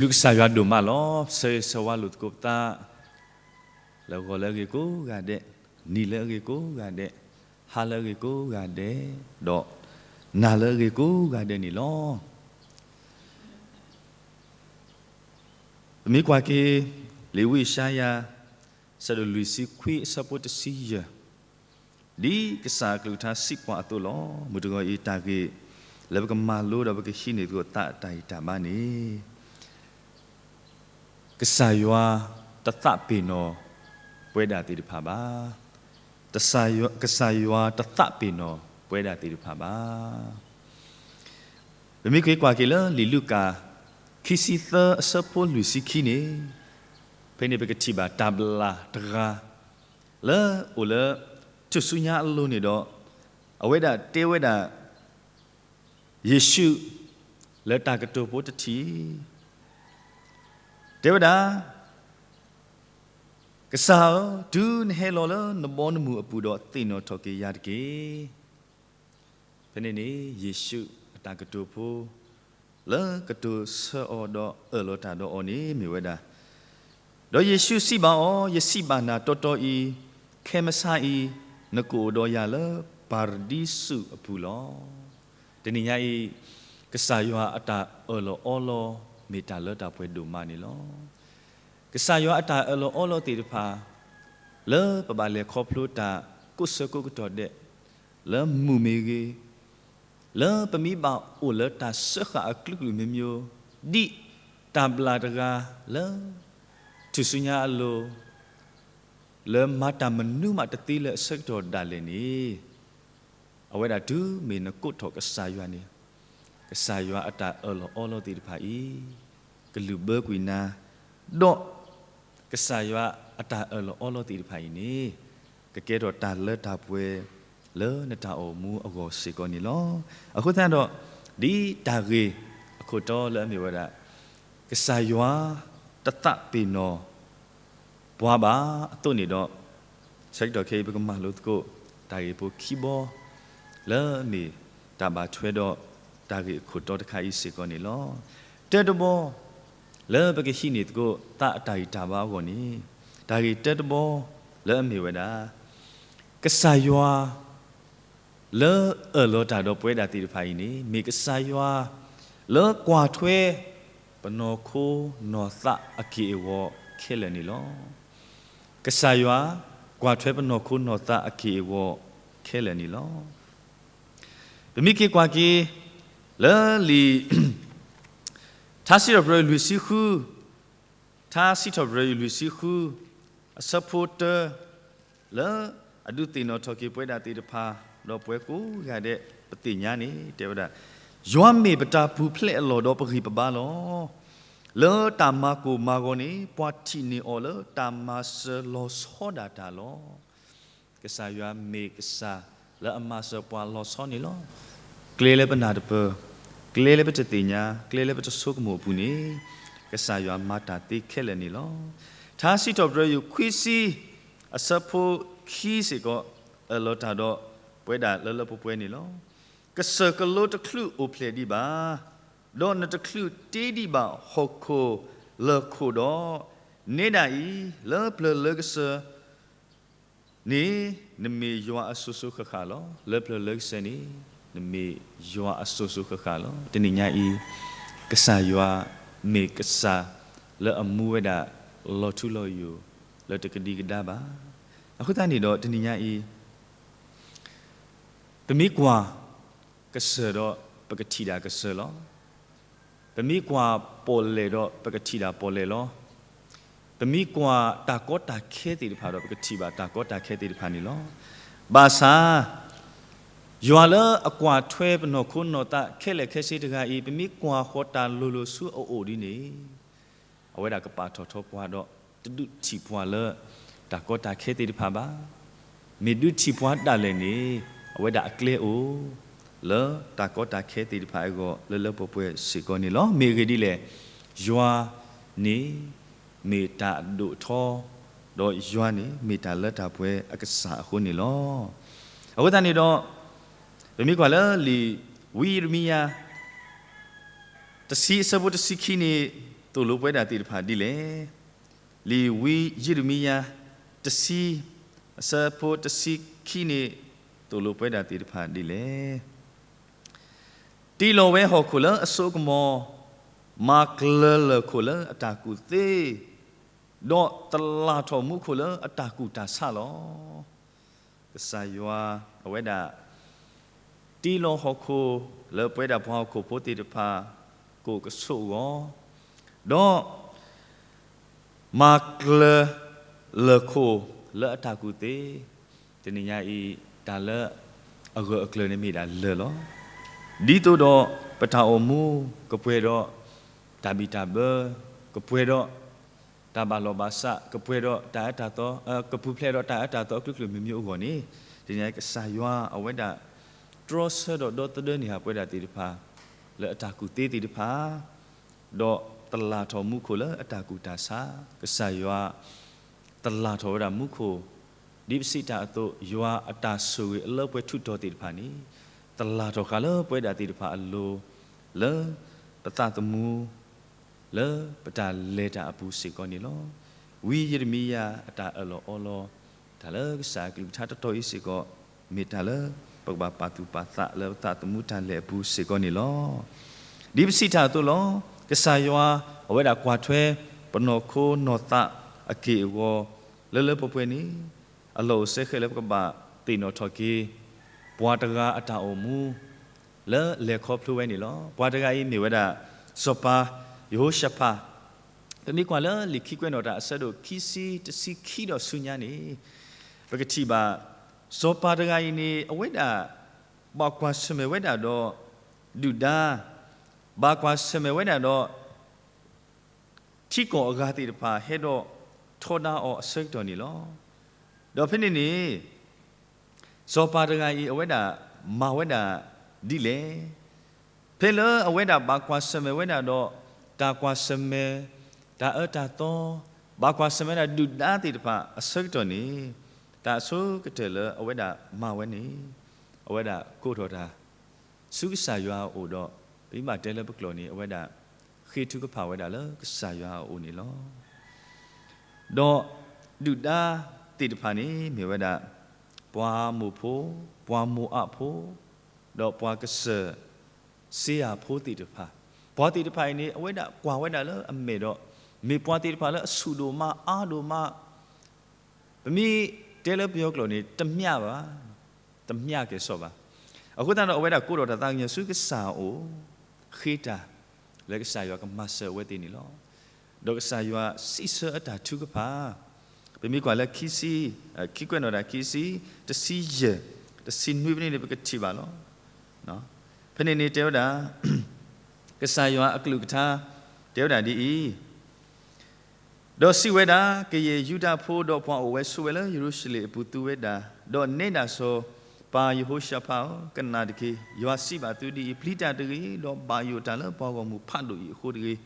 လုၢ်ကစၢ်ယွၤဒိၣ်မးလီၤ. ဆၢဂ့ၤဆၢဝါလိာ်သကိးပသး လၢဂီၤလၢအဂ့ၤကိးဂၤဒဲး, နံၤလၢအဂ့ၤကိးဂၤဒဲး, ဟါလၢအဂ့ၤကိးဂၤဒဲး, ဒီးနၤလၢအဂ့ၤကိးဂၤဒဲးန့ၣ်လီၤ. ပမ့ၢ်ကွၢ်က့ၤ လံာ်ဝံယၡါယၤ ဆၢဒိၣ်လွံၢ်ဆံခွံ အဆၢဖိတဆံယဲၢ်, ဒ်ကစၢ်အကလုၢ်ကထါစံးပှၤအသိးလီၤ. မုၢ်တဂီၤအံၤတၢ်ဂ့ၢ် လၢပကမၤလိဒီးပကဟံးန့ၢ်သကိးသးအတၢ်ဂံၢ်တၢ်ဘါန့ၣ် ကစၢ်ယွၤတသးပ့ၤနီၣ်ပဝဲဒၣ်သ့ၣ်တဖၣ်ဘၣ်. ကစၢ်ယွၤတသးပ့ၤနီၣ်ပဝဲဒၣ်သ့ၣ်တဖၣ်ဘၣ်. ပမ့ၢ်ကွၢ်က့ၤလၢလံာ်လူၤကၣ် ခံဆံသၢ အဆၢဖိလွံၢ်ဆံခံန့ၣ်, ဖဲန့ၣ်ပကထံၣ်ဘၣ်တၢ်ဘျၣ်တဂၤ လၢအိၣ်လၢထူၣ်စုညါအလိၤန့ၣ်ဒီး အဝဲဒၣ်တဲဝဲဒၣ် ယ့ၣ်ၡူး လၢတၢ်ကတိၤဖိတထံၣ် တဲဝဲဒၣ်, ကစၢ်ဧၢ, တုၤနဟဲလီၤလၢနဘီနမုၢ်အပူၤဒီး သ့ၣ်နီၣ်ထီၣ်က့ၤယၤတက့ၢ်. ဖဲန့ၣ်န့ၣ် ယ့ၣ်ၡူးအတၢ်ကတိၤဖိ လၢကတိၤဆၢအီၤဒီးအၢၣ်လီၤတၢ်ဒီးအီၤန့ၣ်မ့ၢ်ဝဲဒၣ်, ဒီးယ့ၣ်ၡူးစံးဘၣ်အီၤ, ယစံးဘၣ်နၤတီတီအံၤ, ခဲမဆါအံၤ နကအိၣ်ဒီးယၤလၢပၤရဒံစူးအပူၤလီၤ. တနံၤညါအံၤ ကစၢ်ယွၤအတၢ်အၢၣ်လီၤအီလီၤ မ့ၢ်တၢ်လၢတၢ်ပှဲၤဒိၣ်မးန့ၣ်လီၤ. ကစၢ်ယွၤအတၢ်အၢၣ်လီၤအီလီၤသ့ၣ်တဖၣ် လၢပဘၣ်လဲၤခီဖျိတၢ်ကိးဆၢကိးကတီၢ်ဒဲး လၢမုၢ်မ့ၢ်ဂ့ၤ, လၢပမ့ၢ်ဘၣ်အိၣ်လၢတၢ်စၢဃာ်အကလုာ်ကလုာ်မံၤမံၤ, ဒ်တၢ်ဘျၣ်တဂၤလၢ ထူၣ်စုညါအလိၤ လၢမၤတၢ်မနုၤမးတသ့လၢအဆၢကတီၢ်ဒၣ်လဲာ်န့ၣ်, အဝဲဒၣ်တုၤမ့ၢ်နကိးထီၣ်ကစၢ်ယွၤန့ၣ်, ကစၢ်ယွၤအတၢ်အၢၣ်လီၤအီလီၤသ့ၣ်တဖၣ်အံၤ ကလုၢ်ဘၢကွံာ်နၤ, ဒီးကစၢ်ယွၤအတၢ်အၢၣ်လီၤအီလီၤသ့ၣ်တဖၣ်အံၤန့ၣ် ကကဲထီၣ်တၢ်လၢတၢ်ပှဲၤ လၢနတၢ်အိၣ်မူအဂီၢ်စ့ၢ်ကီးန့ၣ်လီၤ. အဃိသတးဒီး ဒ်တၢ်ဂ့ၢ်အခိၣ်တီလၢအမ့ၢ်ဝဲဒၣ် ကစၢ်ယွၤတသးပ့ၤနီၣ် ပှၤဘၣ်အသိးန့ၣ်ဒီး, ဆၢကတီၢ်ခဲအံၤ ပကမၤလိသကိး တၢ်ဂ့ၢ်ဖိခံဘီ လၢအမ့ၢ်တၢ်ဘၣ်ထွဲဒီးတၢ်ဂ့ၢ်အခိၣ်တီတခါအံၤစ့ၢ်ကီးန့ၣ်လီၤ. တၢတဘီ လၢပကဟံးန့ၢ်သကိးသးအတၢ်ဂံၢ်တၢ်ဘါအဂီၢ်န့ၣ်, တၢ်ဂ့ၢ်တၢတဘီ လၢအမ့ၢ်ဝဲဒၣ် ကစၢ်ယွၤ လၢအၢၣ်လီၤတၢ်ဒီးပဝဲဒၣ်သ့ၣ်တဖၣ်အံၤန့ၣ် မ့ၢ်ကစၢ်ယွၤ လၢကွၢ်ထွဲ ပနီၢ်ခိနီၢ်သးအက့ၢ်အဂီၤခဲလၢာ်န့ၣ်လီၤ. ကစၢ်ယွၤ ကွၢ်ထွဲပနီၢ်ခိနီၢ်သးအက့ၢ်အဂီၤခဲလၢာ်န့ၣ်လီၤ. ပမ့ၢ်က့ၤကွၢ်က့ၤ လၢလံာ် ထါစံးထီၣ်ပတြၢၤလွံၢ်ဆံဃု, ထါစံးထီၣ်ပတြၢၤလွံၢ်ဆံဃု အဆၢဖိတၢ လၢအဒုးသ့ၣ်နီၣ်ထီၣ်က့ၤပဝဲဒၣ်သ့ၣ်တဖၣ် ဒီးပှၤကိးဂၤဒဲး ပသ့ၣ်ညါန့ၣ် တဲဝဲဒၣ်, ယွၤမ့ၢ်ပတၢ်ပူၤဖျဲးအလီၢ်ဒီးပဂံၢ်ပဘါလီၤ. လၢတၢ်မၤကိၢ်မၤဂီၤန့ၣ် ပှၤထံၣ်န့ၢ်အီၤလၢတၢ်မၤစၢၤလီၤဆီဒၣ်တၢ်လီၤ. ကစၢ်ယွၤမ့ၢ်ကစၢ်လၢအမၤစၢၤပှၤလီၤဆီန့ၣ်လီၤ. ကျဲလၢပနၢ်တပၢၢ်, ကျဲလၢပတသ့ၣ်ညါ, ကျဲလၢပတဆိကမိၣ်အပူၤန့ၣ်, ကစၢ်ယွၤမၤတၢ်သ့ခဲလၢာ်န့ၣ်လီၤ. ထါစံးထီၣ်ပတြၢၤယိၤခွံဆံ အဆၢဖိခံစ့ၢ်ကီး အၢၣ်လီၤတၢ်ဒီးပဝဲဒၣ်လၢလၢပှဲၤပှဲၤန့ၣ်လီၤ. ကစၢၢ်ကလိတချုးအိၣ်ဖျဲၣ်ဒံးဘၣ်, ဒီးနတချုးတ့ဒံးဘၣ်ဟီၣ်ခိၣ်လၢၢ်ခိၣ်ဒီး, နဲဒၣ်အံၤ လၢပျၢၤလၢကစၢၢ် န့ၣ် နမ့ၢ်ယွၤအစိၤစိၤဃၣ်ဃၣ်လီၤ. လၢပျၢၤလၢကစၢၢ်န့ၣ် နမ့ၢ်ယွၤအစိၤစိၤဃၣ်ဃၣ်လီၤ. တနံၤညါအံၤ ကစၢ်ယွၤမ့ၢ်ကစၢ်လၢအမူဝဲဒၣ်လီၤထူလီၤယိာ် လၢတကဒံကဒါဘၣ်. အဃိသတးန့ၣ်ဒီးတနံၤညါအံၤ ပမ့ၢ်ကွၢ်ကစၢၢ်ဒီးပကထံၣ်ဒၣ်ကစၢၢ်လီၤ. ပမ့ၢ်ကွၢ်ပီၣ်လဲၣ်ဒီးပကထံၣ်ဒၣ်ပီၣ်လဲၣ်လီၤ. ပမ့ၢ်ကွၢ်တၢ်ကီတၢ်ခဲသ့ၣ်တဖၣ်ဒီး ပကထံၣ်ဘၣ်တၢ်ကီတၢ်ခဲသ့ၣ်တဖၣ်န့ၣ်လီၤ. ဘၣ်ဆၣ် ယွၤလၢအကွၢ်ထွဲပနီၢ်ခိနီၢ်သးခဲလၢာ်ခဲဆ့တဂၤအံၤ ပမ့ၢ်ကွၢ်ဃီၤတၢ်လိၤလိၤဆူအအိၣ်ဒ်န့ၣ် အဝဲဒၣ်ကပာ်ထီၣ်ထီပှၤဒီး တဒုးထံၣ်ပှၤလၢတၢ်ကီတၢ်ခဲသ့ၣ်တဖၣ်ဘၣ်. မ့ၢ်ဒုးထံၣ်ပှၤဒၣ်လဲာ်န့ၣ် အဝဲဒၣ်အကျဲအိၣ် လၢတၢ်ကီတၢ်ခဲသ့ၣ်တဖၣ်အဂီၢ် လၢလၢပှဲၤပှဲၤစ့ၢ်ကီးန့ၣ်လီၤ. မ့ၢ်အဂ့ၢ်ဒ်လဲၣ်, ယွၤန့ၣ်မ့ၢ်တၢ်အဒိၣ်အထီ, ဒီးယွၤန့ၣ်မ့ၢ်တၢ်လၢတၢ်ပှဲၤအကစၢ်အဃိန့ၣ်လီၤ. အဃိသတးန့ၣ်ဒီး ပမ့ၢ်ကွၢ်လၢလံာ်ဝံယံးရမံယၤ တဆံအဆၢဖိတဆံခံန့ၣ် သိၣ်လိပဝဲဒၣ်သ့ၣ်တဖၣ်ဒ်လဲၣ်. လံာ်ဝံယံးရမံယၤ တဆံ, အဆၢဖိတဆံခံန့ၣ် သိၣ်လိပဝဲဒၣ်သ့ၣ်တဖၣ်ဒ်လဲၣ်. တ့လီၤဝဲဟီၣ်ခိၣ်လၢအစိအကမီၤ, မၤကျၢၤလၢၢ်ခိၣ်လၢအတၢ်ကူၣ်သ့, ဒီးတလၢ်ထီၣ်မူခိၣ်လၢအတၢ်ကူၣ်တၢ်ဆးလီၤ. ကစၢ်ယွၤအဝဲဒၣ် တ့လီၤဟီၣ်ခိၣ်လၢပဝဲဒၣ်ပှၤဟီၣ်ခိၣ်ဖိသ့ၣ်တဖၣ် ကိၣ်ကဆိးအဂီၢ်, ဒီး မၤကျၢၤလၢၢ်ခိၣ်လၢအတၢ်ကူၣ်သ့, တနံၤညါအံၤ တၢ်လၢအဂၢၢ်အကျၢၤန့ၣ်မ့ၢ်ဒၣ်လၢၢ်လီၤ. ဒ်သိးဒီးပတၢ်အိၣ်မူ ကပှဲၤဒီးတၢ်ဘံၣ်တၢ်ဘၢ, ကပှဲၤဒီးတၢ်ဘၣ်လီၤဘၣ်စး, ကပှဲၤဒီးတၢ်အၢတၢ်သီ, ကပူၤဖျဲးဒီးတၢ်အၢတၢ်သီအကလုာ်ကလုာ်မံၤမံၤအဂီၢ်န့ၣ်, တနံၤညါကစၢ်ယွၤအဝဲဒၣ် တြီဆၢဒီးဒီသဒၢန့ၢ်ဟးပဝဲဒၣ်သ့ၣ်တဖၣ် လၢအတၢ်ကူၣ်သ့သ့ၣ်တဖၣ် ဒီးတလၢ်ထီၣ်မူခိၣ်လၢအတၢ်ကူၣ်တၢ်ဆး, ကစၢ်ယွၤ တလၢ်ထီၣ်ဝဲဒၣ်မူခိၣ်, ဒ်ပစံးတၢ်အသိး ယွၤအတၢ်ဆိၣ်ဂ့ၤအလၢပှဲၤထူးတီၤသ့ၣ်တဖၣ်န့ၣ်, တလၢ်ထီၣ်ဃာ်လၢပဝဲဒၣ်သ့ၣ်တဖၣ်အလိၤ, လၢပသးသမူ လၢပတၢ်လဲၤတၢ်အပူၤစ့ၢ်ကီးန့ၣ်လီၤ. ဝံယံးရမံယၤအတၢ်အၢၣ်လီၤအီလီၤ တၢ်လၢကစၢ်အကလုၢ်ကထါတတီၤအံၤစ့ၢ်ကီး, မ့ၢ်တၢ်လၢပကဘၣ်ပာ်သူၣ်ပာ်သးလၢပသးသမူတၢ်လဲၤအပူၤစ့ၢ်ကီးန့ၣ်လီၤ. ဒ်ပစံးတၢ်အသိးလီၤ. ကစၢ်ယွၤအဝဲဒၣ်ကွၢ်ထွဲ ပနီၢ်ခိနီၢ်သးအက့ၢ်အဂီၤ လၢလၢပှဲၤပှဲၤန့ၣ်, အလီၢ်အိၣ်စဲဃဲလၢပကဘၣ်သ့ၣ်နီၣ်ထီၣ်က့ၤ ပှၤတဂၤအတၢ်အိၣ်မူ လၢလဲၤခီဖျိဝဲန့ၣ်လီၤ. ပှၤတဂၤအံၤမ့ၢ်ဝဲဒၣ် စီၤပၤယဟိၤၡဖး, ပမ့ၢ်ကွၢ်လၢလံာ်ခံကွဲးနီၣ်တၢ်အဆၢဒိၣ်ခံဆံတဆံခံဒီးဆူညါန့ၣ်, ပကထံၣ်ဘၣ် စီၤပၤတဂၤအံၤန့ၣ် အဝဲဒၣ် ဘၣ်ကွၢ်ဆၢၣ်မဲာ်ဝဲဒၣ်ဒီး ဒုၣ်ဒါ, ဘၣ်ကွၢ်ဆၢၣ်မဲာ်ဝဲဒၣ်ဒီး ထံကီၢ်အဂၤသ့ၣ်တဖၣ်ဟဲဒီးထီဒါအီၤအဆၢကတီၢ်န့ၣ်လီၤ. ဒီးဖဲန့ၣ်န့ၣ် စီၤပၤတဂၤအံၤ အဝဲဒၣ်မၤဝဲဒၣ်ဒ်လဲၣ်. ဖဲလၢအဝဲဒၣ်ဘၣ်ကွၢ်ဆၢၣ်မဲာ်ဝဲဒၣ်ဒီး တၢ်ကွၢ်ဆၢၣ်မဲာ်, တၢ်အၢတၢ်သီ, ဘၣ်ကွၢ်ဆၢၣ်မဲာ်ဝဲဒၣ်ဒုၣ်ဒါသ့ၣ်တဖၣ်အဆၢကတီၢ်န့ၣ်, တၢ်အဆိကတၢၢ်လၢအဝဲဒၣ်မၤဝဲန့ၣ်, အဝဲဒၣ်ကိးထီၣ်တၢ် ဆူကစၢ်ယွၤအအိၣ်ဒီး ပမ့ၢ်ဘၣ်တဲလၢပကျိာ်န့ၣ် အဝဲဒၣ်ဃ့ထုကဖၣ်ဝဲဒၣ်လၢကစၢ်ယွၤအအိၣ်န့ၣ်လီၤ. ဒီးဒုၣ်ဒါသ့ၣ်တဖၣ်န့ၣ်မ့ၢ်ဝဲဒၣ် ပှၤမိၣ်ဖိ, ပှၤမိၤအးဖိ, ဒီးပှၤကစၢၢ်စ့ယၤဖိသ့ၣ်တဖၣ်, ပှၤသ့ၣ်တဖၣ်အံၤန့ၣ် အဝဲဒၣ်ကွၢ်ဝဲဒၣ်လၢအမဲာ်ဒီး မ့ၢ်ပှၤသ့ၣ်တဖၣ်လၢအဆူၣ်ဒိၣ်မးအါဒိၣ်မး, ပမ့ၢ်တဲလၢပယီၤကျိာ်န့ၣ် တမျှဘၣ်, တမျှကဲၤဆိးဘၣ်. အဃိသတးဒီး အဝဲဒၣ်ကိးထီၣ်တၢ်သးကညီၤဆူကစၢ်အအိၣ်, ဃ့တၢ်လၢကစၢ်ယွၤကမၤစၢၤအဝဲသ့ၣ်န့ၣ်လီၤ. ဒီးကစၢ်ယွၤစံးဆၢအတၢ်ထုကဖၣ်, ပမ့ၢ်ကွၢ်လၢခံဆံ, ခံကွဲးနီၣ်တၢ်ခံဆံ, တဆံယဲၢ်, တဆံနွံဖဲန့ၣ်န့ၣ် ပကထံၣ်ဘၣ်လီၤ. ဖဲန့ၣ်န့ၣ်တဲဝဲဒၣ်, ကစၢ်ယွၤအကလုၢ်ကထါ တဲဝဲဒၣ်ဒ်အံၤ, ဒီးစံးဝဲဒၣ်, ကယဲၢ်ယူဒၤဖိဒီးပှၤအိၣ်ဝဲဆိးဝဲလၢယရူၤၡလ့ၣ်အပူၤသုဝဲဒၣ်, ဒီးနဲဒၣ်စီၤပၤယဟိၤၡဖးဧၢ, ကနၣ်တက့ၢ်, ယွၤစံးဘၣ်သုဒ်အံၤ, ပျံၤတၢ်တဂ့ၤ, ဒီးဘၣ်ယိၣ်တၢ်လၢပှၤဂီၢ်မုၢ်ဖးဒိၣ်အံၤအဃိတဂ့ၤ.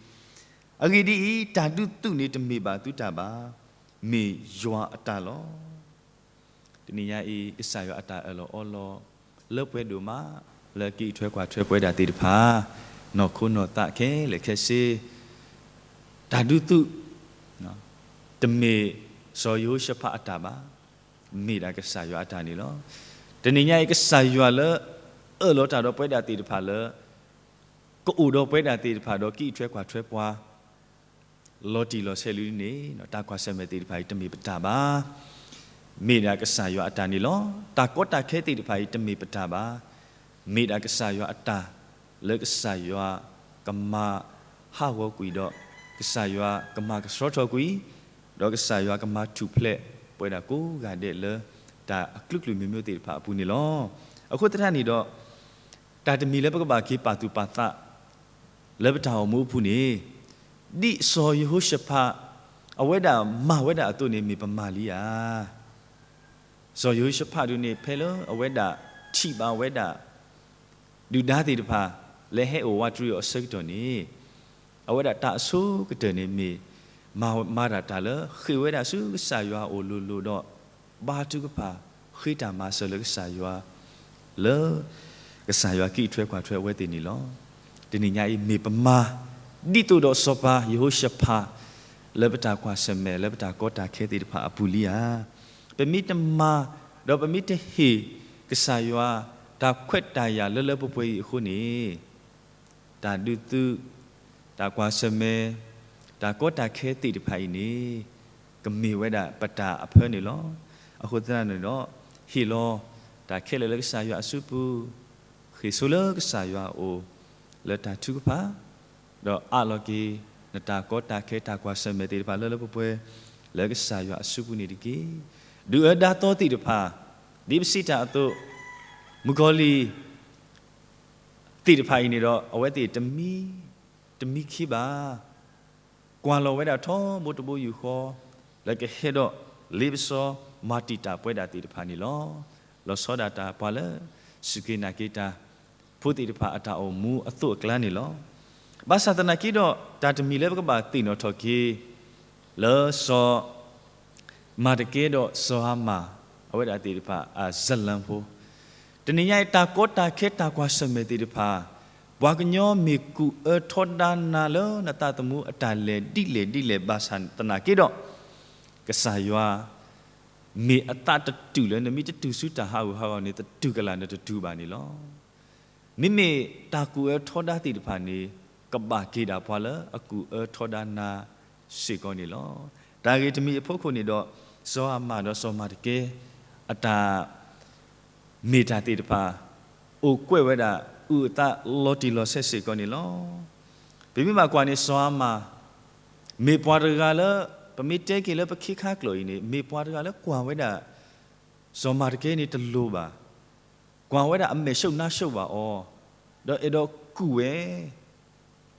အဂ့ၢ်ဒ်အံၤ, တၢ်ဒုးသုးန့ၣ်တမ့ၢ်ဘၣ်သုတၢ်ဘၣ်, မ့ၢ်ယွၤအတၢ်လီၤ. တနံၤညါအံၤ ကစၢ်ယွၤအတၢ်အၢၣ်လီၤအီလီၤ လၢပှဲၤဒိၣ်မး လၢကအံးထွဲကွၢ်ထွဲပဝဲဒၣ်သ့ၣ်တဖၣ်, နီၢ်ခိနီၢ်သးခဲလၢာ်ခဲဆ့, တၢ်ဒုးသုး တမ့ၢ်စီၤယဟိၤၡဖးအတၢ်ဘၣ်, မ့ၢ်ဒၣ်ကစၢ်ယွၤအတၢ်န့ၣ်လီၤ. တနံၤညါအံၤ ကစၢ်ယွၤလၢအအၢၣ်လီၤတၢ်ဒီးပဝဲဒၣ်သ့ၣ်တဖၣ်လၢ ကအိၣ်ဒီးပဝဲဒၣ်သ့ၣ်တဖၣ်ဒီးကအံးထွဲကွၢ်ထွဲပှၤ လီၤတံၢ်လီၤဆဲးလံန့ၣ် တၢ်ကွၢ်ဆၢၣ်မဲာ်သ့ၣ်တဖၣ်အံၤတမ့ၢ်ပတၢ်ဘၣ်, မ့ၢ်ဒၣ်ကစၢ်ယွၤအတၢ်န့ၣ်လီၤ. တၢ်ကီတၢ်ခဲသ့ၣ်တဖၣ်အံၤတမ့ၢ်ပတၢ်ဘၣ်, မ့ၢ်ဒၣ်ကစၢ်ယွၤအတၢ် လၢကစၢ်ယွၤကမၤဟးဂီၤကွံာ်ဒီး ကစၢ်ယွၤကမၤကဆှီထီၣ်ကွံာ်, ဒီးကစၢ်ယွၤကမၤထူၣ်ဖျဲးပဝဲဒၣ်ကိးဂၤဒဲးလၢတၢ်အကလုာ်ကလုာ်မံၤမံၤသ့ၣ်တဖၣ်အပူၤန့ၣ်လီၤ. အဃိသတးန့ၣ်ဒီး တၢ်တမံၤလၢပကဘၣ်က့ၤပာ်သူၣ်ပာ်သး လၢပတၢ်အိၣ်မူအပူၤန့ၣ်, ဒ်စီၤယဟိၤၡဖး အဝဲဒၣ်မၤဝဲဒၣ်အသိးန့ၣ်မ့ၢ်ပမၤလံဧါ. စီၤယဟိၤၡဖးဒုန့ၣ် ဖဲလၢအဝဲဒၣ်ထံၣ်ဘၣ်ဝဲဒၣ် ဒုၣ်ဒါသ့ၣ်တဖၣ် လၢဟဲအိၣ်ဝးတရံးအီၤအဆၢကတီၢ်န့ၣ်, အဝဲဒၣ်တၢ်အဆိကတၢၢ်န့ၣ်မ့ၢ် မၤမၤတၢ်တၢ်လၢဃ့ၢ်ဝဲဒၣ်ဆူကစၢ်ယွၤအအိၣ်လိၤလိၤဒီး ဘါထုကဖၣ်ဃ့တၢ်မၤစၢၤလၢကစၢ်ယွၤ လၢကစၢ်ယွၤကအံးထွဲကွၢ်ထွဲအဝဲသ့ၣ်န့ၣ်လီၤ. တနံၤညါအံၤမ့ၢ်ပမၤ ဒ်သိးဒီးစီၤပၤယဟိၤၡဖး လၢပတၢ်ကွၢ်ဆၢၣ်မဲာ် လၢပတၢ်ကီတၢ်ခဲသ့ၣ်တဖၣ်အပူၤလံဧါ. ပမ့ၢ်တမၤ ဒီးပမ့ၢ်တဟ့ၣ်ကစၢ်ယွၤ တၢ်ခွဲးတၢ်ယာ်လၢလၢပှဲၤပှဲၤအံၤအဃိန့ၣ် တၢ်ဒုးသုး, တၢ်ကွၢ်ဆၢၣ်မဲာ်, တၢ်ကီတၢ်ခဲသ့ၣ်တဖၣ်အံၤန့ၣ် ကမ့ၢ်ဝဲဒၣ်ပတၢ်အဖၢန့ၣ်လီၤ. အဃိသတးန့ၣ်ဒီး ဟ့ၣ်လီၤတၢ်ခဲလၢာ်လၢကစၢ်ယွၤအစုပူၤ, ဃ့ၢ်ဆိလၢကစၢ်ယွၤအအိၣ် လၢတၢ်ထုကဖၣ်, ဒီးအးလီၤက့ၤ နတၢ်ကီတၢ်ခဲတၢ်ကွၢ်ဆၢၣ်မဲာ်သ့ၣ်တဖၣ်လၢလၢပှဲၤပှဲၤ လၢကစၢ်ယွၤအစုပူၤန့ၣ်တက့ၢ်. ဒုၣ်အၢဒါသီသ့ၣ်တဖၣ်, ဒ်ပစံးတၢ်အသိး, မုၣ်ကီၤလံၢ် သ့ၣ်တဖၣ်အံၤန့ၣ်ဒီး အဝဲသ့ၣ်တမံ, တမံခံဘၣ်. ကွၢ်လီၤဝဲဒၣ်ထီဘိတဘိယူၢ်ဃီ လၢကဟဲဒီးလ့ပစီ မၤတံာ်တာ်ပဝဲဒၣ်သ့ၣ်တဖၣ်န့ၣ်လီၤ. လီၤဆီဒၣ်တၢ်ပှၤလၢ စူၢ်က့ၤနာ်က့ၤတၢ် ဖိသ့ၣ်တဖၣ်အတၢ်အိၣ်မူအသိးအကျါန့ၣ်လီၤ. ဘၣ်ဆၣ်သနာ်က့ဒီး တၢ်တမံၤလၢပကဘၣ်သ့ၣ်နီၣ်ထီၣ်က့ၤ လၢစီၤ မၤတကဲဒီးစီၤဟၤမၣ် အဝဲဒၣ်သ့ၣ်တဖၣ်အစလၢဖိ, တနံၤညါအံၤ တၢ်ကီတၢ်ခဲတၢ်ကွၢ်ဆၢၣ်မဲာ်သ့ၣ်တဖၣ်, ပှၤကညီမ့ၢ်ကူၣ်အၢထီဒါနၤလၢနသးသမူအတၢ်လဲၤဒ်လဲၣ်ဒ်လဲၣ်ဘၣ်ဆၣ်သနာ်က့ဒီး, ကစၢ်ယွၤ မ့ၢ်အသးတတုာ်လၢနမ့ၢ်တတုၤဆူတၢ်ဟးဂူာ်ဟးဂီၤန့ၣ် တတုၤကလာ်နတတုၤဘၣ်န့ၣ်လီၤ. မ့မ့ၢ်တၢ်ကူၣ်အၢထီဒါသ့ၣ်တဖၣ်န့ၣ် ကဘၣ်က့ၤဒၣ်ပှၤလၢအကူၣ်အၢထီဒါနၤစ့ၢ်ကီးန့ၣ်လီၤ. တၢ်ဂ့ၢ်တမံၤအဖီခိၣ်န့ၣ်ဒီး စီၤဟၤမၣ်ဒီးစီၤမၤတကဲ အတၢ် မ့ၢ်တၢ်သ့ၣ်တဖၣ် အိၣ်ကွဲးဝဲဒၣ် အုၣ်အသးလီၤတံၢ်လီၤဆဲးစ့ၢ်ကီးန့ၣ်လီၤ. ပမ့ၢ်ဘၣ်ကွၢ်န့ၣ် စီၤဟၤမၣ် မ့ၢ်ပှၤတဂၤလၢ ပမ့ၢ်တဲက့ၤလၢပခံခါကျိာ်အံၤန့ၣ် မ့ၢ်ပှၤတဂၤလၢကွၢ်ဝဲဒၣ် စီၤမၤတကဲန့ၣ်တလိၤဘၣ်, ကွၢ်ဝဲဒၣ်အမဲာ်ဆှုၣ်နါဆှုၣ်ဘၣ်အီၤ, ဒီးအဲၣ်ဒိးကူၣ်ဝဲ,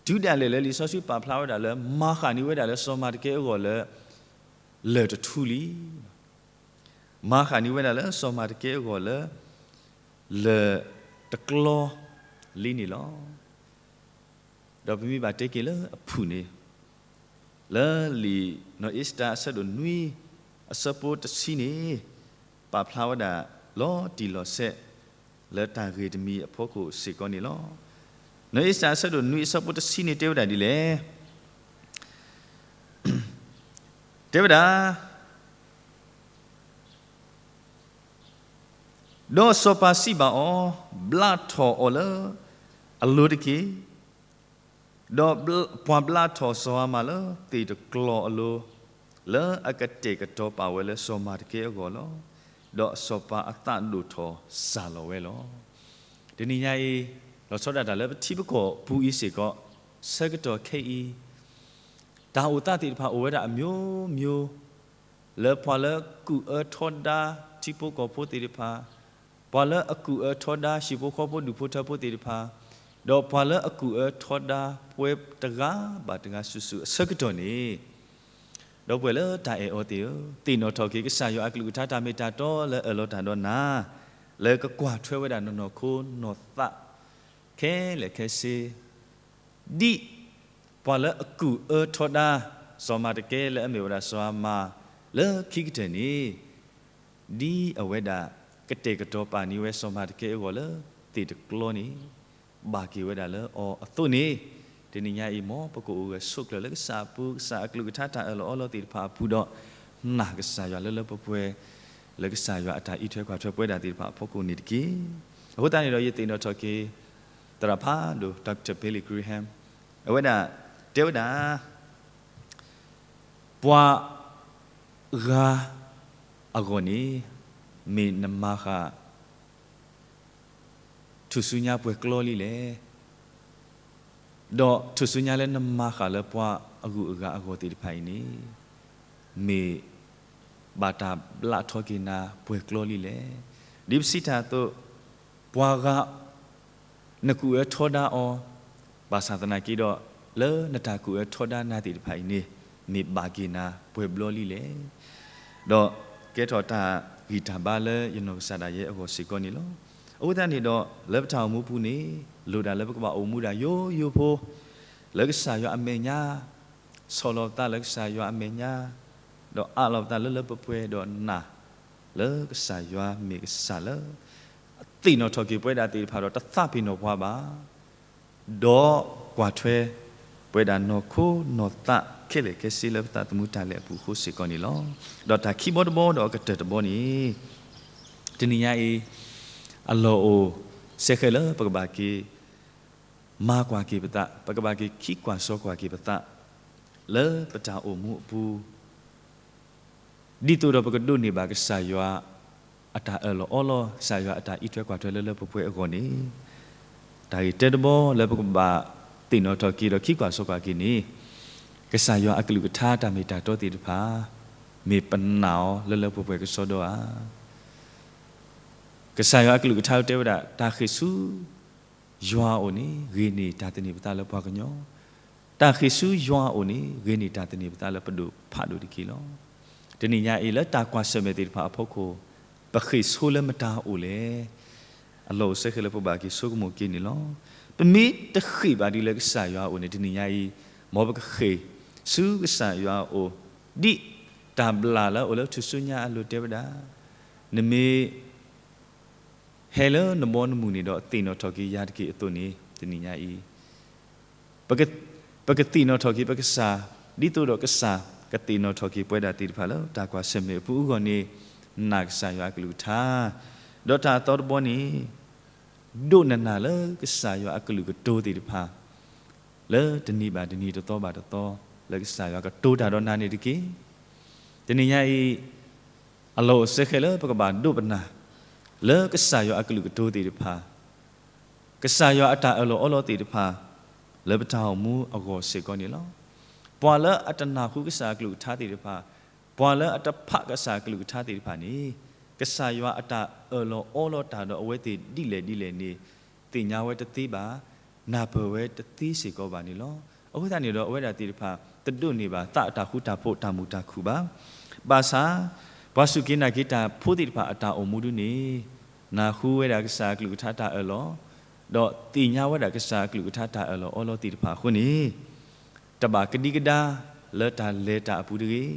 တုၤဒၣ်လဲာ်လၢလံာ်စီဆှံပာ်ဖျါဝဲဒၣ်လၢ မၤဃၣ်န့ၢ်ဝဲဒၣ်လၢစီၤမၤတကဲအဂီၢ်လၢ လၢၢ်တထူလံ မၤဃၣ်န့ၢ်ဝဲဒၣ်လၢစီၤမၤတကဲအဂီၢ်လၢ လၢၢ်တကျီလံန့ၣ်လီၤ. ဒီးပမ့ၢ်ဘၣ်တဲက့ၤလၢအဖုၣ်န့ၣ် လၢလံာ်နီၢ်အ့စတၢၤအဆၢဒိၣ်နွံ အဆၢဖိတဆံန့ၣ် ပာ်ဖျါဝဲဒၣ်လီၤတံၢ်လီၤဆဲး လၢတၢ်ဂ့ၢ်တမံၤအဖီခိၣ်စ့ၢ်ကီးန့ၣ်လီၤ. နီၢ်အ့စတၢၤအဆၢဒိၣ်နွံအဆၢဖိတဆံန့ၣ် တဲဝဲဒၣ်ဒ်လဲၣ်. တဲဝဲဒၣ် ဒီးစီၤပၤစံးဘၣ်အီၤ, ဘျးထီၣ်အီၤလၢအလိၤတက့ၢ်. ဒီးပှၤဘျးထီၣ်စီၤဟၤမၣ်လၢသ့ၣ်တကျီအလိၤ, လၢအကတဲာ်ကတီၤပာ်ဝဲလၢစီၤမၤတကဲအဂီၢ်လီၤ. ဒီးစီၤပၤအသးဒိၣ်ထီၣ်စၢ်လီၤဝဲလီၤ. တနံၤညါအံၤ လီၤဆီဒၣ်တၢ်လၢပထံပကီၢ်ပူၤအံၤစ့ၢ်ကီး, ဆၢကတီၢ်ခဲအံၤ တၢ်အိၣ်သးသ့ၣ်တဖၣ်အိၣ်ဝဲဒၣ်အမျိုးမျိုး, လၢပှၤလၢကူၣ်အၢထီဒါထံဖိကီၢ်ဖိသ့ၣ်တဖၣ်, ပှၤလၢအကူၣ်အၢထီဒါဟံၣ်ဖိဃီဖိဒူၣ်ဖိထၢဖိသ့ၣ်တဖၣ်, ဒီးပှၤလၢအကူၣ်အၢထီဒါပှၤတဂၤဘၣ်တဂၤစုာ်စုာ်အဆၢကတီၢ်န့ၣ်, ဒီပုၢ်ဝဲၢ်လၢတၢ်အဲၣ်အီၤသ့ၣ်ဧၢ, သ့ၣ်နီၣ်ထီၣ်က့ၤကစၢ်ယွၤအကလုၢ်ကထါတၢ်မ့ၢ်တၢ်တီလၢအၢၣ်လီၤတၢ်ဒီးနၤ, လၢကကွၢ်ထွဲဝဲဒၣ်နီၢ်နီၢ်ခိနီၢ်သး ခဲလၢာ်ခဲဆ့ ဒ်ပှၤလၢအကူၣ်အၢထီဒါ စီၤမၤတကဲလၢအမ့ၢ်ဝဲဒၣ်စီၤဟၤမၣ်လၢခံကတၢၢ်န့ၣ်, ဒ်အဝဲဒၣ်ကတဲာ်ကတီၤပာ်န့ၢ်ဝဲစီၤမၤတကဲအဂီၢ်လၢသ့ၣ်တကျီန့ၣ် ဘၣ်က့ၤဝဲဒၣ်လၢအီၤအသိးန့ၣ်, တနံၤညါအံၤ မ်ပကအိၣ်ဂၢၢ်ဆိးကျၢၤလၢကစၢ်အပူၤ ကစၢ်အကလုၢ်ကထါတၢ်အၢၣ်လီၤအီလီၤသ့ၣ်တဖၣ်အပူၤဒီး နာ်ကစၢ်ယွၤလၢလၢပှဲၤပှဲၤ လၢကစၢ်ယွၤအတၢ်အံးထွဲကွၢ်ထွဲပဝဲဒၣ်သ့ၣ်တဖၣ်အဖီခိၣ်န့ၣ်တက့ၢ်. အဃိသတးန့ၣ်ဒီး ယသ့ၣ်နီၣ်ထီၣ်က့ၤ သရၣ်ဖးဒိၣ် Doctor Billy Graham အဝဲဒၣ်တဲဝဲဒၣ် ပှၤဂၤအဂီၢ်န့ၣ် မ့ၢ်နမၤဃာ် ထူၣ်စုညါပှဲၤကျီလံလဲၣ်. ဒီးထူၣ်စုညါလၢနမၤဃာ်လၢပှၤအဂုၤအဂၤအဂီၢ်သ့ၣ်တဖၣ်အံၤန့ၣ် မ့ၢ်ဘၣ်တၢ်ဘျးထီၣ်က့ၤနၤပှဲၤကျီလံလဲၣ်. ဒ်ပစံးတၢ်အသိး, ပှၤဂၤ နကူၣ်အၢထီဒါအီၤ, ဘၣ်ဆၣ်သနာ်က့ဒီး လၢနတၢ်ကူၣ်အၢထီဒါနၤသ့ၣ်တဖၣ်အံၤန့ၣ် မ့ၢ်ဘၣ်က့ၤနၤပှဲၤဘျီလံလဲၣ်. ဒီးကဲထီၣ်တၢ်ဂံၢ်တၢ်ဘါလၢယနီၢ်ကစၢ်ဒၣ်ယဲအဂီၢ်စ့ၢ်ကီးန့ၣ်လီၤ. အဃိသတးန့ၣ်ဒီး လၢပတၢ်အိၣ်မူပူၤန့ၣ် လိၣ်ဒၣ်လၢပကဘၣ်အိၣ်မူဒၣ်ယိယိဖိ လၢကစၢ်ယွၤအမဲာ်ညါ, ဆီၣ်လီၤပသးလၢကစၢ်ယွၤအမဲာ်ညါ, ဒီးအးလီၤပသးလၢလၢပှဲၤပှဲၤဒီးနာ် လၢကစၢ်ယွၤမ့ၢ်ကစၢ်လၢ သ့ၣ်နီၣ်ထီၣ်က့ၤပဝဲဒၣ်သ့ၣ်တဖၣ်ဒီးတသးပ့ၤနီၣ်ပှၤဘၣ်, ဒီးကွၢ်ထွဲ ပဝဲဒၣ်နီၢ်ခိနီၢ်သးခဲလၢာ်ခဲဆ့လၢပသးသမူတၢ်လဲၤအပူၤအဃိစ့ၢ်ကီးန့ၣ်လီၤ. ဒီးတၢ်ခံဘီတဘီဒီးအကတၢၢ်တဘီန့ၣ် တနံၤညါအံၤ အလီၢ်အိၣ်စဲဃဲလၢပကဘၣ်က့ၤ မၤကွၢ်က့ၤပသး, ပကဘၣ်က့ၤခံကွၢ်စီကွၢ်က့ၤပသး လၢပတၢ်အိၣ်မူအပူၤ ဒ်သိးဒီးပကဒိးန့ၢ်ဘၣ်ကစၢ်ယွၤအတၢ်အၢၣ်လီၤအီလီၤ, ကစၢ်ယွၤအတၢ်အံးထွဲကွၢ်ထွဲလၢလၢပှဲၤပှဲၤအဂီၢ်န့ၣ်, တၢ်ဂ့ၢ်တဲတဘီလၢပကဘၣ်သ့ၣ်နီၣ်ထီၣ်က့ၤဒီးခံကွၢ်စီကွၢ်က့ၤန့ၣ်, ကစၢ်ယွၤအကလုၢ်ကထါတၢ်မ့ၢ်တၢ်တီသ့ၣ်တဖၣ် မ့ၢ်ပနာ်အီၤလၢလၢပှဲၤပှဲၤကစီဒီဧါ. ကစၢ်ယွၤအကလုၢ်ကထါတဲဝဲဒၣ် တၢ်ဃ့ၢ်ဆူယွၤအအိၣ်န့ၣ် ဂ့ၤန့ၢ်တၢ်သန့ၤပသးလၢပှၤကညီ, တၢ်ဃ့ၢ်ဆူယွၤအအိၣ်န့ၣ် ဂ့ၤန့ၢ်တၢ်သန့ၤပသးလၢပဒိၣ်ဖးဒိၣ်တက့ၢ်လီၤ. တနံၤညါအံၤလၢတၢ်ကွၢ်ဆၢၣ်မဲာ်သ့ၣ်တဖၣ်အဖီခိၣ်, ပဃ့ၢ်ဆိလၢမတၤအအိၣ်လဲၣ်. အလီၢ်အိၣ်စဲဃဲလၢပဘၣ်က့ၤဆိကမိၣ်က့ၤန့ၣ်လီၤ. ပမ့ၢ်တဃ့ၢ်ဘၣ်ဒ်လၢကစၢ်ယွၤအအိၣ်န့ၣ် တနံၤညါအံၤ မ်ပကဃ့ၢ်ဆူကစၢ်ယွၤအအိၣ်, ဒ်တၢ်ဘျၣ်လၢအအိၣ်လၢထူၣ်စုညါအလိၤတဲဝဲဒၣ်, နမ့ၢ် ဟဲလၢနဘီနမုၢ်န့ၣ်ဒီးသ့ၣ်နီၣ်ထီၣ်က့ၤယၤတက့ၢ်အသိးန့ၣ်, တနံၤညါအံၤ ပကသ့ၣ်နီၣ်ထီၣ်က့ၤပကစၢ်, ဒ်သိးဒီးကစၢ်ကသ့ၣ်နီၣ်ထီၣ်က့ၤပဝဲဒၣ်သ့ၣ်တဖၣ်လၢ တၢ်ကွၢ်ဆၢၣ်မဲာ်အပူၤအဂီၢ်န့ၣ်, နာ်ကစၢ်ယွၤအကလုၢ်ကထါ, ဒီးတၢ်အသီတဘီန့ၣ်, ဒိးနနာ်လၢကစၢ်ယွၤအကလုၢ်ကတိၤသ့ၣ်တဖၣ် လၢတနံၤဘၣ်တနံၤတသီဘၣ်တသီ, လၢကစၢ်ယွၤကတိၤတၢ်ဒီးနၤန့ၣ်တက့ၢ်. တနံၤညါအံၤ အလီၢ်အိၣ်စဲဃဲလၢပကဘၣ်ဒိးပနာ် လၢကစၢ်ယွၤအကလုၢ်ကတိၤသ့ၣ်တဖၣ်, ကစၢ်ယွၤအတၢ်အၢၣ်လီၤအီလီၤသ့ၣ်တဖၣ် လၢပတၢ်အိၣ်မူအဂီၢ်စ့ၢ်ကီးန့ၣ်လီၤ. ပှၤလၢအတနၢ်ဟူကစၢ်အကလုၢ်ကထါသ့ၣ်တဖၣ်, ပှၤလၢအတဖးကစၢ်အကလုၢ်ကထါသ့ၣ်တဖၣ်န့ၣ်, ကစၢ်ယွၤအတၢ်အၢၣ်လီၤအီလီၤတၢ်ဒီးအဝဲသ့ၣ်ဒ်လဲၣ်ဒ်လဲၣ်န့ၣ်, သ့ၣ်ညါဝဲတသ့ဘၣ်, နၢ်ပၢၢ်ဝဲတသ့စ့ၢ်ကီးဘၣ်န့ၣ်လီၤ. အဃိသတးန့ၣ်ဒီး အဝဲဒၣ်သ့ၣ်တဖၣ် တဒိးန့ၢ်ဘၣ်သးအတၢ်ဃူတၢ်ဖိးတၢ်မုာ်တၢ်ခုၣ်ဘၣ်. ဘၣ်ဆၣ် ပှၤစူၢ်က့ၤနာ်က့ၤတၢ်ဖိသ့ၣ်တဖၣ်အတၢ်အိၣ်မူဒ်န့ၣ်, နၢ်ဟူဝဲဒၣ်ကစၢ်အကလုၢ်ကထါတၢ်အၢၣ်လီၤ, ဒီးသ့ၣ်ညါဝဲဒၣ်ကစၢ်အကလုၢ်ကထါတၢ်အၢၣ်လီၤအီလီၤသ့ၣ်တဖၣ်အဃိန့ၣ်, တဘၣ်ကဒံကဒါလၢတၢ်လဲၤတၢ်အပူၤတဂ့ၤ.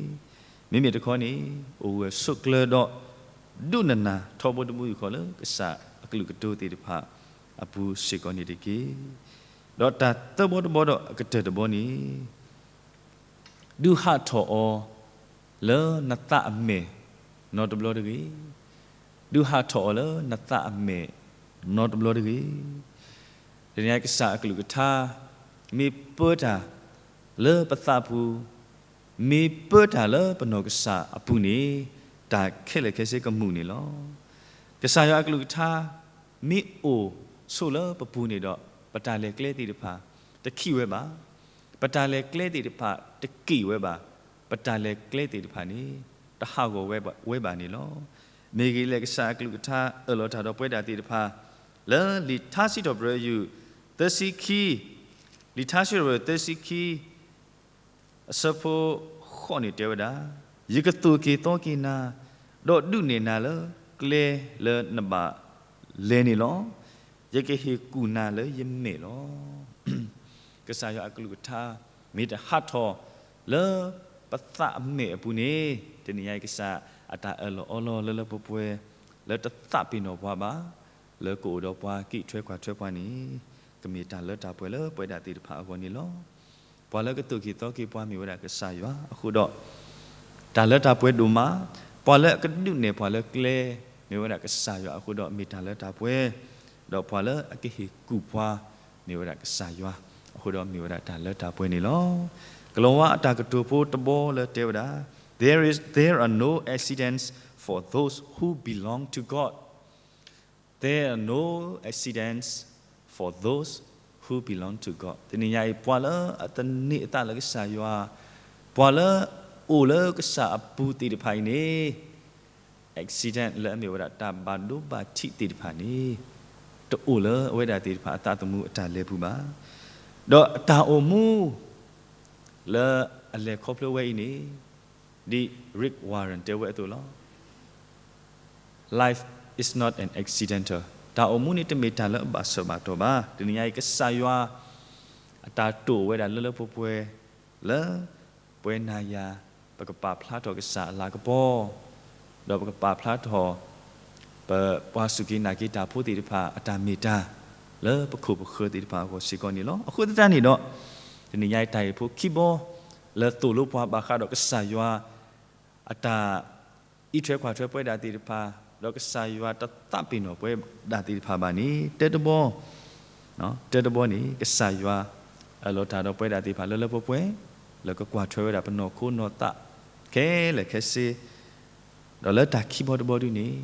မ့မ့ၢ်တခီန့ၣ်, အိၣ်ဂၢၢ်ဆိးကျၢၤဒီး ဒိးနနာ်ထီဘိတဘိယူၢ်ဃီလၢကစၢ်အကလုၢ်ကတိၤသ့ၣ်တဖၣ်အပူၤစ့ၢ်ကီးန့ၣ်တက့ၢ်. ဒီးတၢ်သၢဘီတဘီဒီးအကတၢၢ်တဘီန့ၣ်, ဒုးဟးထီၣ်အီၤလၢနသးအမဲာ်နီတဘျီတဂ့ၤ. ဒုးဟးထီၣ်အီၤလၢနသးအမဲာ်နီတဘျီတဂ့ၤ. တနံၤညါကစၢ်အကလုၢ်ကထါ မ့ၢ်ပၢတၢ်လၢပသးပူၤ, မ့ၢ်ပၢတၢ်လၢပနီၢ်ကစၢ်အပူၤန့ၣ်, တၢ်ခဲလၢာ်ခဲဆ့ကမုာ်န့ၣ်လီၤ. ကစၢ်ယွၤအကလုၢ်ကထါ မ့ၢ်အိၣ်ဆိးလၢပပူၤန့ၣ်ဒီး, ပတၢ်လဲၤကျဲသ့ၣ်တဖၣ် တခံးဝဲဘၣ်. ပတၢ်လဲၤကျဲသ့ၣ်တဖၣ် တက့ၣ်ဝဲဘၣ်. ပတၢ်လဲၤကျဲသ့ၣ်တဖၣ်န့ၣ် တဟးဂီၤဝဲဘၣ်န့ၣ်လီၤ. မ့ၢ်ဂ့ၤလၢကစၢ်အကလုၢ်ကထါအၢၣ်လီၤတၢ်ဒီးပဝဲဒၣ်သ့ၣ်တဖၣ် လၢလံာ်ထါစံးထီၣ်ပတြၢၤယုၢ် သၢဆံခံ, လံာ်ထါစံးထီၣ်ပတြၢၤ သၢဆံခံ အဆၢဖိဃိးန့ၣ်တဲဝဲဒၣ်, ယကသိၣ်က့ၤသီက့ၤနၤ, ဒီးဒုးနဲၣ်နၤလၢကျဲလၢနဘၣ်လဲၤန့ၣ်လီၤ. ယကဟ့ၣ်ကူၣ်နၤလၢယမဲာ်လီၤ. ကစၢ်ယွၤအကလုၢ်ကထါ မ့ၢ်တဟးထီၣ်လၢပသးအမဲာ်အပူၤန့ၣ်, တနံၤညါအံၤကစၢ်အတၢ်အၢၣ်လီၤအီလီၤလၢလၢပှဲၤပှဲၤ လၢတသးပ့ၤနီၣ်ပှၤဘၣ်, လၢကအိၣ်ဒီးပှၤကံၣ်ထွဲကွၢ်ထွဲပှၤန့ၣ်, ကမ့ၢ်တၢ်လၢတၢ်ပှဲၤလၢပဝဲဒၣ်သ့ၣ်တဖၣ်အဂီၢ်န့ၣ်လီၤ. ပှၤလၢကသိၣ်က့ၤသီက့ၤပှၤမ့ၢ်ဝဲဒၣ်ကစၢ်ယွၤအဃိဒီး, တၢ်လၢတၢ်ပှဲၤဒိၣ်မး, ပှၤလၢအကဒုးနဲၣ်ပှၤလၢကျဲ မ့ၢ်ဝဲဒၣ်ကစၢ်ယွၤအဃိဒီးမ့ၢ်တၢ်လၢတၢ်ပှဲၤ, ဒီးပှၤလၢအကဟ့ၣ်ကူၣ်ပှၤ မ့ၢ်ဝဲဒၣ်ကစၢ်ယွၤ အဃိဒီးမ့ၢ်ဝဲဒၣ်တၢ်လၢတၢ်ပှဲၤန့ၣ်လီၤ. ကလီၤဝါအတၢ်ကတိၤဖိတဘီလၢတဲဝဲဒၣ်, There is, there are no accidents for those who belong to God. There are no accidents for those who belong to God. တနံၤညါအံၤ ပှၤလၢအသန့ၤအသးလၢကစၢ်ယွၤ, ပှၤလၢအအိၣ်လၢကစၢ်အပူၤသ့ၣ်တဖၣ်အံၤန့ၣ်, accident လၢအမ့ၢ်ဝဲဒၣ်တၢ်ဘၣ်ဒိဘၣ်ထံးသ့ၣ်တဖၣ်န့ၣ်, တအိၣ်လၢအဝဲဒၣ်သ့ၣ်တဖၣ်အသးသမူအတၢ်လဲၤပူၤဘၣ်. ဒီးအတၢ်အိၣ်မူ လၢအလဲၤခီဖျိဝဲအံၤန့ၣ်, ဒ် Rick Warren တဲဝဲအသိးလီၤ. Life is not an accidental. တၢ်အိၣ်မူန့ၣ်တမ့ၢ်တၢ်လၢအဘၣ်ဆၢဘၣ်တီၢ်ဘၣ်. တနံၤညါအံၤ ကစၢ်ယွၤအတၢ်တိာ်ဝဲဒၣ်လၢလၢပှဲၤပှဲၤ လၢပဝဲနၤယၤ ပကပာ်ဖျါထီၣ်ကစၢ်အလၤကပီၤ, ဒီးပကပာ်ဖျါထီၣ် ပပှၤစူၢ်က့ၤနာ်က့ၤတၢ်ဖိသ့ၣ်တဖၣ်အတၢ်မ့ၢ်တၢ် လၢပခိၣ်ပဃၢၤသ့ၣ်တဖၣ်အဂီၢ်စ့ၢ်ကီးန့ၣ်လီၤ. အဃိသတးန့ၣ်ဒီး, တနံၤညါအံၤတၢ်ဟ့ၣ်ဖိခံဘီ လၢသိၣ်လိပှၤဘၣ်ဃးဒီးကစၢ်ယွၤ အတၢ်အံးထွဲကွၢ်ထွဲပဝဲဒၣ်သ့ၣ်တဖၣ်, ဒီးကစၢ်ယွၤတသးပ့ၤနီၣ်ပဝဲဒၣ်သ့ၣ်တဖၣ်ဘၣ်န့ၣ် တၢတဘီ, တၢတဘီန့ၣ် ကစၢ်ယွၤအၢၣ်လီၤတၢ်ဒီးပဝဲဒၣ်သ့ၣ်တဖၣ်လၢလၢပှဲၤပှဲၤ, လၢကကွၢ်ထွဲဝဲဒၣ်ပနီၢ်ခိနီၢ်သး ခဲလၢာ်ခဲဆ့ ဒီးလၢတၢ်ခံဘီတဘီဒုန့ၣ်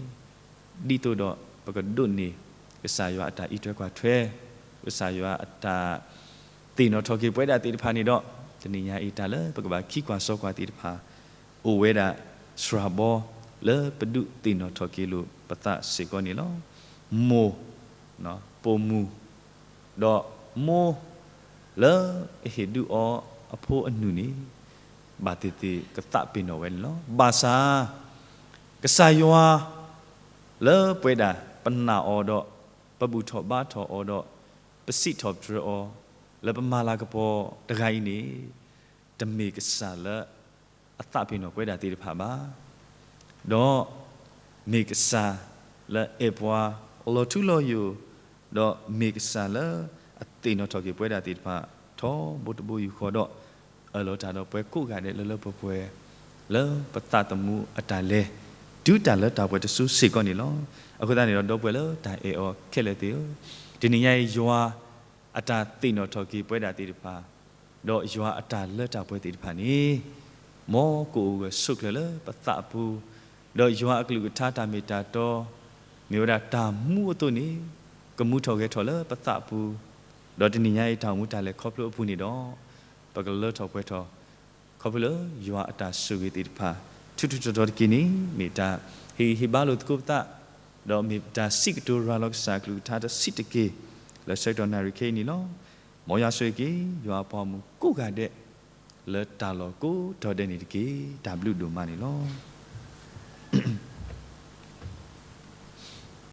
ဒ်သိးဒီးပကဒိးန့ၢ် ကစၢ်ယွၤအတၢ်အံးထွဲကွၢ်ထွဲ, ကစၢ်ယွၤအတၢ်သ့ၣ်နီၣ်ထီၣ်က့ၤပဝဲဒၣ်သ့ၣ်တဖၣ်န့ၣ်ဒီး, တနံၤညါအံၤတၢ်လၢပကဘၣ်ခံကွၢ်စီကွၢ်သ့ၣ်တဖၣ် အိၣ်ဝဲဒၣ်စှၤဘီ လၢပဒုးသ့ၣ်နီၣ်ထီၣ်က့ၤလိာ်ပသးစ့ၢ်ကီးန့ၣ်လီၤ. မိၢ်, ပိာ်မုၣ်, ဒီးမိၢ် လၢအဟ့ၣ်ဒုးအီၤအဖိအနုၢ်န့ၣ် ဘၣ်သ့ၣ်သ့ၣ်ကသးပ့ၤနီၣ်ဝဲန့ၣ်လီၤ. ဘၣ်ဆၣ် ကစၢ်ယွၤ လၢပဝဲဒၣ်ပနာ်အီၤဒီး ပဘူၣ်ထီၣ်ဘါထီၣ်အီၤဒီး ပစံးထီၣ်ပတြၢၤအီၤ လၢပမၤလၤကပီၤတဂၤအံၤန့ၣ် တမ့ၢ်ကစၢ်လၢအသးပ့ၤနီၣ်ပဝဲဒၣ်သ့ၣ်တဖၣ်ဘၣ်. ဒီးမ့ၢ်ကစၢ်လၢအဲၣ်ပှၤ လီၤထူလီၤယိာ်, ဒီးမ့ၢ်ကစၢ်လၢအသ့ၣ်နီၣ်ထီၣ်က့ၤပဝဲဒၣ်သ့ၣ်တဖၣ် ထီဘိတဘိယူၢ်ဃီဒီး အၢၣ်လီၤတၢ်ဒီးပှၤကိးဂၤဒဲးလၢလၢပှဲၤပှဲၤ လၢပသးသမူအတၢ်လဲၤ တုၤတၢ်လၢတၢ်ပှဲၤတစိၤစ့ၢ်ကီးန့ၣ်လီၤ. အဃိသတးန့ၣ်ဒီး ဒီပုၢ်ဝဲၢ်လၢတၢ်အဲၣ်အီၤခဲလၢာ်သ့ၣ်ဧၢ, တနံၤညါအံၤ ယွၤအတၢ်သ့ၣ်နီၣ်ထီၣ်က့ၤပဝဲဒၣ်သ့ၣ်တဖၣ် ဒီးယွၤအတၢ်လၢတၢ်ပှဲၤသ့ၣ်တဖၣ်န့ၣ် မ်ကအိၣ်ဂၢၢ်ဆိးကျၢၤလၢပသးအပူၤ, ဒီးယွၤအကလုၢ်ကထါတၢ်မ့ၢ်တၢ်တီ မ့ၢ်ဝဲဒၣ်တၢ်မူအသိးန့ၣ် ကမူထီၣ်ဂဲၤထီၣ်လၢပသးအပူၤ, ဒီးတနံၤညါအံၤတၢ်အိၣ်မူတၢ်လဲၤခီဖျိအပူၤန့ၣ်ဒီး ပကလၢထီၣ်ပှဲၤထီၣ် ခီဖျိလၢယွၤအတၢ်ဆိၣ်ဂ့ၤသ့ၣ်တဖၣ် ထူးထူးတီၤတီၤတက့ၢ်န့ၣ် မ့ၢ်တၢ်ဟ့ၣ်ဂံၢ်ဟ့ၣ်ဘါလိာ်သကိးပသး, ဒီးမ့ၢ်တၢ်စံးကတိၤရၤလီၤကစၢ်အကလုၢ်ကထါတဆံးတက့ၢ် လၢဆၢကတီၢ်နၣ်ရံၣ်ခဲအံၤန့ၣ်လီၤ. မ်ယွၤဆိၣ်ဂ့ၤက့ၤ ယွၤအပှၤဂီၢ်မုၢ်ကိးဂၤဒဲး လၢတၢ်လီၢ်ကိးတီၤဒဲးန့ၣ်တက့ၢ်. တၢ်ဘျုးဒိၣ်မးန့ၣ်လီၤ.